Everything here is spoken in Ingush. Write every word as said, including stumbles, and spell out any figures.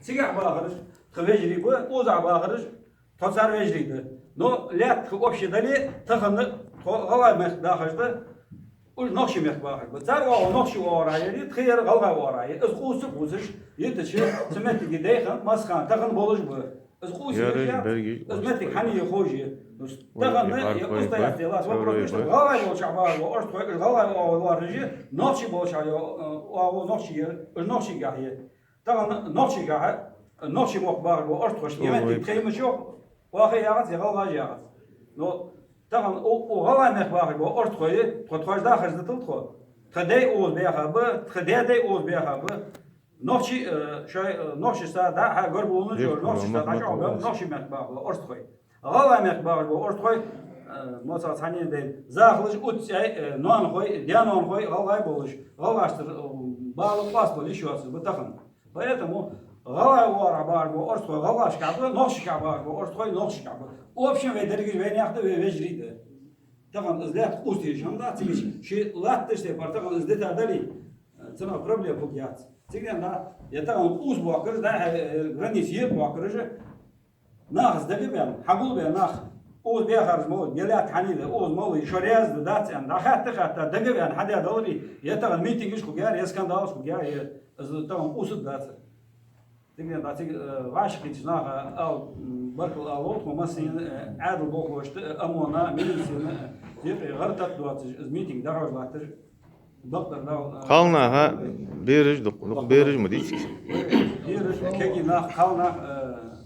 Цигахь бахараш тха вежарий ба, укхаза бахараш тхо цар вежарий да. Но лаьтта тха общий дале, тахан тхо гӀалгӀай мехка дахаш да, уж нохчий мехка бахаш ба. Цар оагӀув нохчий оагӀорахьа я, тха яр гӀалгӀай оагӀорахьа я. Из къувса, къувсаш йитача, цу моттиге дайхан массахана тахан болаш ба. Из къувса, из моттиг хьан я ховш я. Тахан я устоять делац вопрос, мишта гӀалгӀай болчахь бахаш ба орстхой, уж гӀалгӀай оагӀув лоархӀаш я, нохчий болчахь я, э, оагӀув нохчий я, уж нохчийгахь я. Тахан нохчийгахь, нохчий мохк бахаш ба орстхой, е моттиг тхоай ма йоах, оаха яхац, е гӀалгӀаша яхац. Но тахан у, у гӀалгӀай мехка бахаш ба орстхой, тхо тхоаш дахаш дитал тхо. Тха дай укхаза баьха ба, тха даь-дай укхаза баьха ба. Нохчий, э, шоай, э, нохчашца дӀа-хьа гаргало йолаш, нохчашца дӀачӀоагӀа ба, нохчий мехка бахаш ба орстхой. ГӀалгӀай мехка бахаш ба орстхой, э, моцал цхьанне ден захалаш, уццай, э, ноанахой, даь-ноанахой гӀалгӀай болаш, гӀалгӀашцара, э, бала къоастабала йиш йоацаш ба тахан. Поэтому гӀалгӀай оагӀорахьа бахаш ба орстхой гӀалгӀашкахь ба, нохчашкахь бахаш ба орстхой нохчашкахь ба. Общем, вай дерригаш вайнаьха да, вай вежарий да. Тахан из лаьтта къувса езаш хӀама дац, цига ши латташ тайпара тахан из дита дале, цунах проблема хургьяц. Цига да, е тахан къувса боахкараш, дӀа-хьа, э, граница ета боахкараш, нахаца дагабаьнна, хьагулбаь нах, укхаза баьхараш малаш ба, е лаьтта хьан я, укхаза малаш я, шо раьза да, дац аьнна, дӀахатта-хатта дагабаьнна хьадаь даларе, е тахан митингаш хургьяр, е скандалаш хургьяр, е из тахан къувса дац. Цига да, цига, э, вӀашагӀкхийтта наха ала, м, баркал ала лов тхо массанена, э, Ӏаьдала болхлошта, э, ОМОНа, милицена, э, юкъе гӀар-тата доацаш, из митинг дӀахьош латташ, бакъдар дал, э, кхалнаха бераш дукха, дукха бераш ма дий цига. Бераш, кегий нах, кхалнах, э,